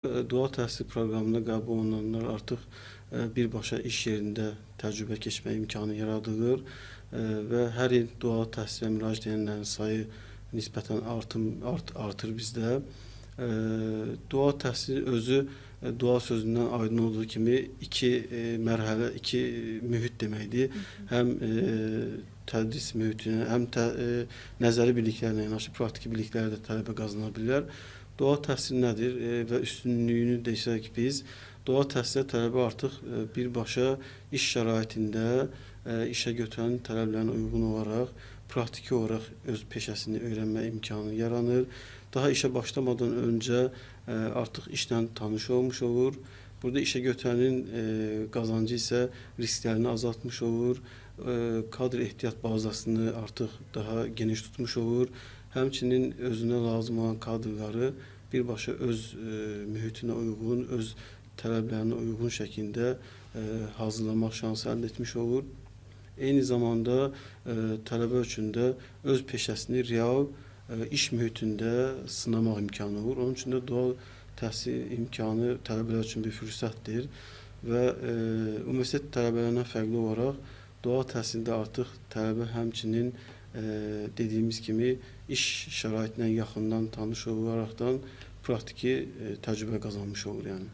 Dual təhsil proqramına qəbul olunanlar artıq birbaşa iş yerində təcrübə keçmə imkanı yaradılır və hər il dual təhsilə müraciət edənlərin sayı nisbətən artır bizdə. Dual təhsil özü dual sözündən aydın olduğu kimi iki mərhələ, iki mühit deməkdir. Həm tədris mühitinə, həm nəzəri biliklərlə yanaşı praktiki bilikləri də tələbə qazana bilər. Dual təhsil nədir və üstünlüyünü desək biz, dual təhsildə tələbə artıq birbaşa iş şəraitində işə götürənin tələblərinə uyğun olaraq praktiki olaraq öz peşəsini öyrənmə imkanı yaranır. Daha işə başlamadan öncə artıq işlə tanış olmuş olur. Burada işə götürənin qazancı isə risklərini azaltmış olur. Kadr ehtiyat bazasını artıq daha geniş tutmuş olur. Həmçinin özünə lazım olan kadrları birbaşa öz mühitinə uyğun, öz tələblərinə uyğun şəkildə hazırlamaq şansı əldə etmiş olur. Eyni zamanda tələbə üçün də öz peşəsini real iş mühitində sınamaq imkanı olur. Onun üçün də dual təhsil imkanı tələbələr üçün bir fürsətdir və universitet tələbələrindən fərqli olaraq dual təhsildə artıq tələbə həmçinin dediyimiz kimi iş şəraitinə yaxından tanış olaraqdan praktiki təcrübə qazanmış olur yəni.